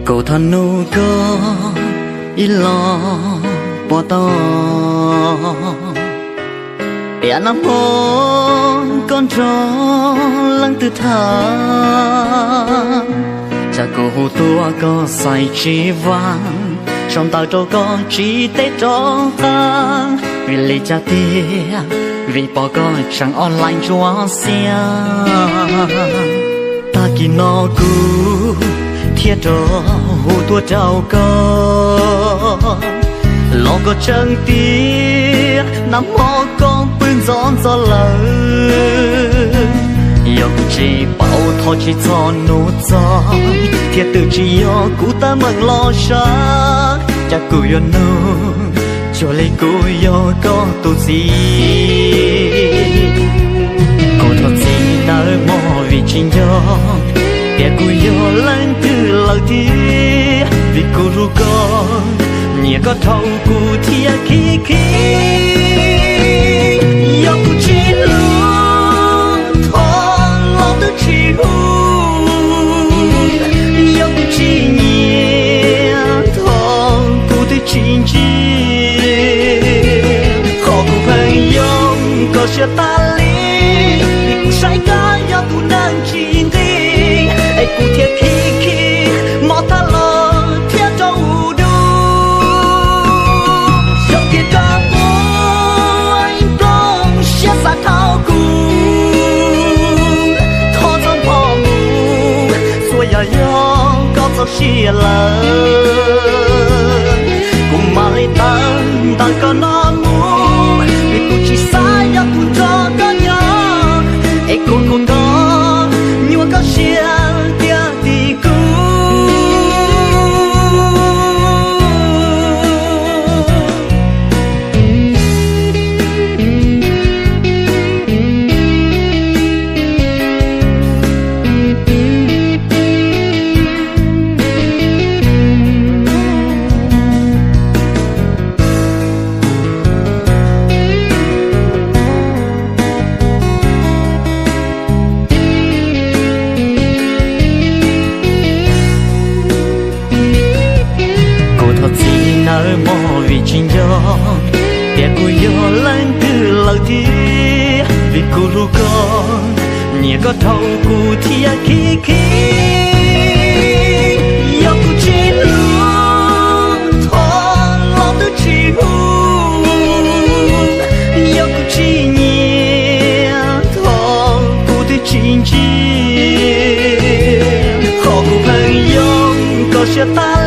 Kuv thov nug koj ib los puas tau, tias nag hmo koj nrog leej twg tham, cas kuv hu tuaj koj xaiv tsis vam, sau ntawv rau koj tsis teb rov qab, vim li cas tiag, vim pom koj tseem online ntsuab xiab. Tag kis no kuv thiaj rov hu tuaj rau koj, los koj tseeb tiag nag hmo koj pw ntxov ntxov lawm. Yog kuv tsis paub thov tsis txhob nug txog, thiab twb tsis yog kuv teeb meem los sav, cas kuv yuav nug, cuag li kuv yog koj tus txiv. Kuv thov txim nawb mog vim tsis nco tias kuv yog leej twg lawm thiab, vim kuv hlub koj, nyiam koj dhau kuv thiaj khib khib. Yog kuv tsis hlub, thov los twb tsis hu, yog kuv tsis nyiam, thov kuv twb tsis ntsia. Qhov kuv pheej yoo koj siab tas li, vim kuv saib koj yog tus neeg tsis nqi, es kuv thiaj khib khib mob thab los thiab rau u dub. Xyov tias koj puas nplooj siab xav dhau kuv, thov txhob npho mus, tsuas yog yog koj txaus siab lawm, kuv mam li tawm ntawm koj no mus, vim kuv tsis xav yog kuv nrog koj nyob, es kuv kuv koj nyuaj koj siab tiag tim kuv. Kuv thov txim nawb mog vim tsis nco tias kuv yog leej twg lawm thiab, vim kuv hlub koj, nyiam koj dhau kuv thiaj khib khib. Yog kuv tsis hlub, thov los twb tsis hu, yog kuv tsis nyiam, thov kuv twb tsis ntsia. Qhov kuv pheej yoo koj siab tas